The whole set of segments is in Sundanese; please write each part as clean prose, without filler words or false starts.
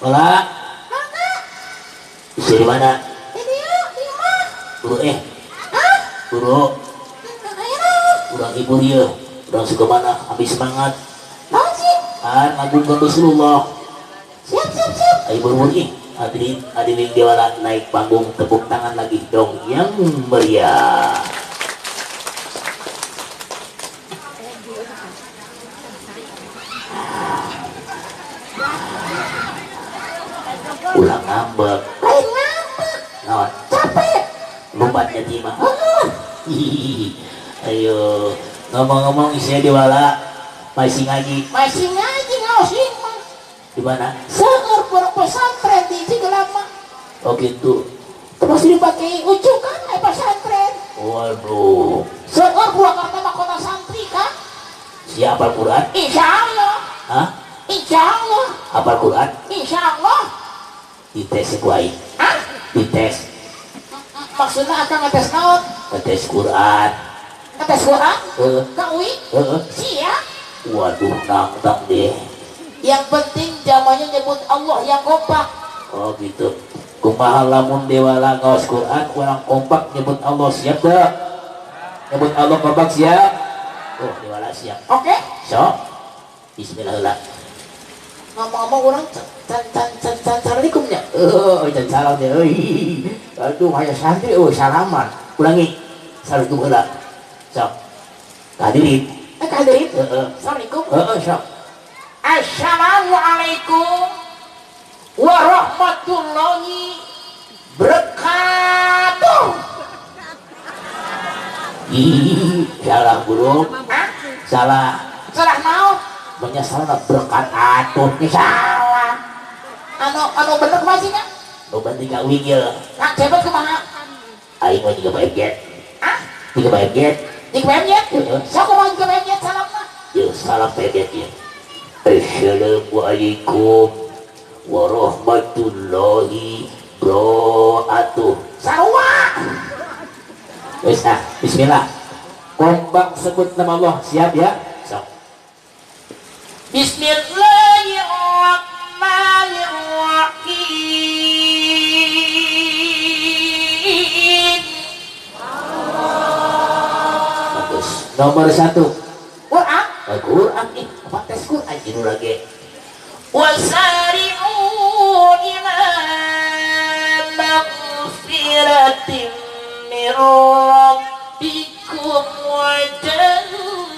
Wala. Di mana? Di dieu, di imah. Buru eh. Hah? Buru. Ayo. Urang hibur ieu. Urang suka mana? Habis semangat. Naon sih? An ngagungkeun Rasulullah. Siap, siap, siap. Ayo buru-buru ih. Hadirin, hadirin Dewala naik panggung, tepuk tangan lagi dong yang meriah. Ulang ngambek. Lain ngambek. Naon? Capek. Lompat jadi mah. Ayo ngomong-ngomong isinya Dewala masih ngaji. Masih ngaji ngaosin mah. Di mana? Seueur pondok pesantren di Cigelam mah. Oh gitu. Terus dipakai ucukan aya pesantren. Waduh. Seueur Purwakarta mah kota santri kan? Siapa Al-Quran? Insya Allah. Hah? Insya Allah. Hafal Quran? Insya Allah. Dites ku aing. Hah? Dites. Maksudnya akan ngetes naon? Ngetes Quran. Ngetes Quran? Heeh. Ka UI? Heeh. Siap. Waduh, nangtang deh. Yang penting zamannya nyebut Allah yang kompak. Oh gitu. Kumaha lamun Dewala ngaos Quran urang kompak nyebut Allah, siap teu? Nyebut Allah kompak siap? Oh, Dewala siap. Oke. So, bismillah. Ngomong-ngomong orang can can can can assalamualaikum nya. Oh, can salam ya. Euy. Aduh, aya santri euy salaman. Ulangi. Assalamualaikum heula. Sok. Hadirin. Hadirin. Heeh. Assalamualaikum. Heeh, sok. Assalamualaikum warahmatullahi wabarakatuh. Ih, salah burung. Hah? Salah. Salah naon? Menyesal berkat atuh salah. Anu anu bener kumaha sih nya? Nu penting ka uing ieu. Kang Cebet kumaha? Aing mah jiga BMG. Hah? Jiga BMG. Jiga BMG? Heeh. Sok kumaha jiga BMG salamna? Ieu salam BMG ieu. Assalamualaikum warahmatullahi wabarakatuh. Sarua. Wis ah, bismillah. Kompak sebut nama Allah, siap ya? Sok. Bismillahirrahmanirrahim. Bagus. Nomor 1. Quran. Quran nih, apa tes Quran jadi lagi. Wasari'u ila maghfiratin min rabbikum wa jannah.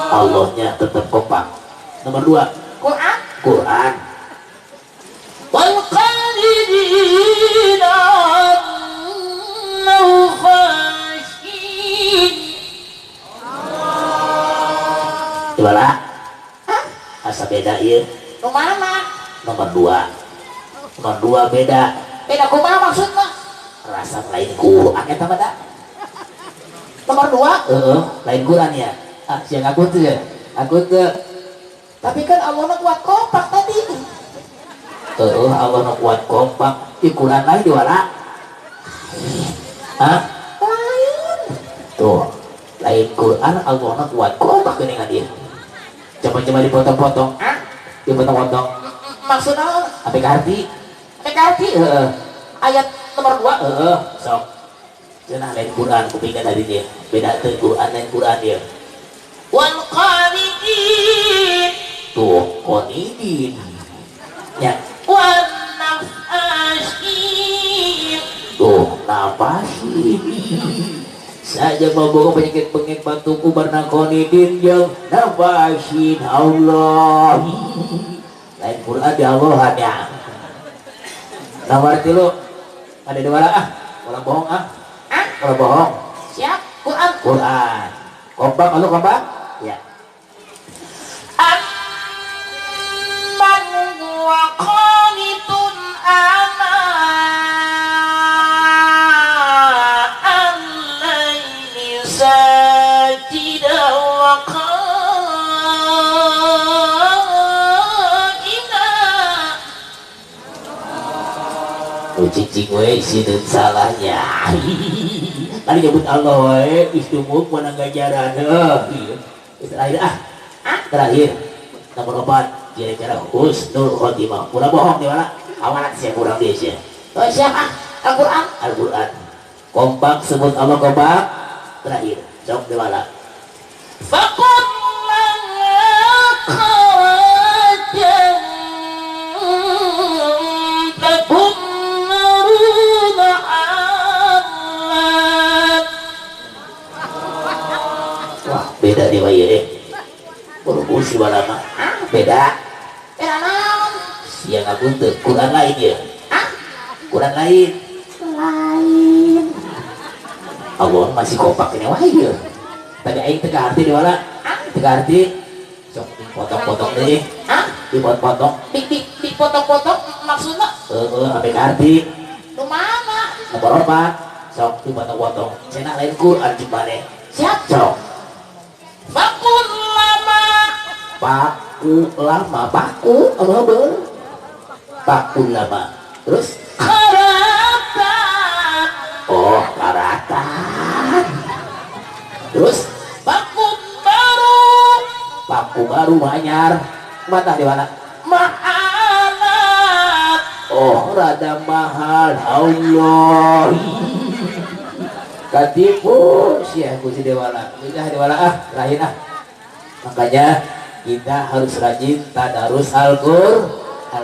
Allahnya tetap kompak. Nomor 2. Quran. Quran. Wal qadirina al-khashin. Coba. Hah? Asa beda ieu. Nu mana? Nomor 2. Nomor 2 beda. Beda kumaha maksudna? Rasa lain Quran eta mah da. Nomor 2? Heeh, lain Quran ya. Ah, siang aku tuh ya. Aku tuh. Tapi kan Allah mah kuat kompak tadi. Heeh, Allah mah kuat kompak. Di Quran lain diwala. Hah? Lain. Tuh, lain Quran Allah mah kuat kompak geuningan ieu. Coba-coba dipotong-potong. Hah? Dipotong-potong. Maksudna apa arti? Apa arti? Heeh. Ayat nomor 2. Heeh, sok. Cenah lain Quran kupingkeun tadi dia. Beda teu Quran lain Quran dia. Wal qanitin. Tuh, qanitin. Ya. Wan nafashin. Tuh, nafasin. Saja membawa penyakit pengin batuk ubarna qanitin jeung nafasin Allah. Lain Quran di Allah ya. Nomor 3 ada dua ah, ulah bohong ah. Ah? Ulah bohong. Siap, Quran. Quran. Kompak, lu kompak? Ya. Amman huwa qanitun ana al-laili sajidan wa qa'ima. Cicing we sideun salahnya. Tadi nyebut Allah wae geus dumuk menang ganjaran. Heuh, ieu. Geus terakhir ah. Terakhir. Nomor 4 kira-kira husnul khotimah. Kurang bohong di mana? Awalan sia kurang dia sia. Oh, siap ah. Al-Qur'an. Al-Qur'an. Kompak sebut Allah kompak terakhir. Sok di mana? Faqul wah beda di wae buru-buru mah beda. Beda naon? Sia ngaku teu Quran lain ya. Quran lain. Lain. Allah masih kompak ini wae ya. Tadi aing teu kaarti di wala. Teu kaarti. Sok dipotong-potong deui. Dipotong-potong. Dipotong-potong maksudna? Heeh, ame kaarti. Nu mana? Nomor 4. Sok dipotong-potong. Cenah lain Quran jeung maneh. Siap. Sok. Fakul lama. Paku lama, paku apa? Paku lama. Terus karatan. Oh, karatan. Terus paku baru. Paku baru anyar. Mata di mana? Mahalat. Oh, rada mahal. Allah. Katipu sia ku si Dewala. Udah Dewala ah, terakhir ah. Makanya kita harus rajin tadarus Al-Qur'an.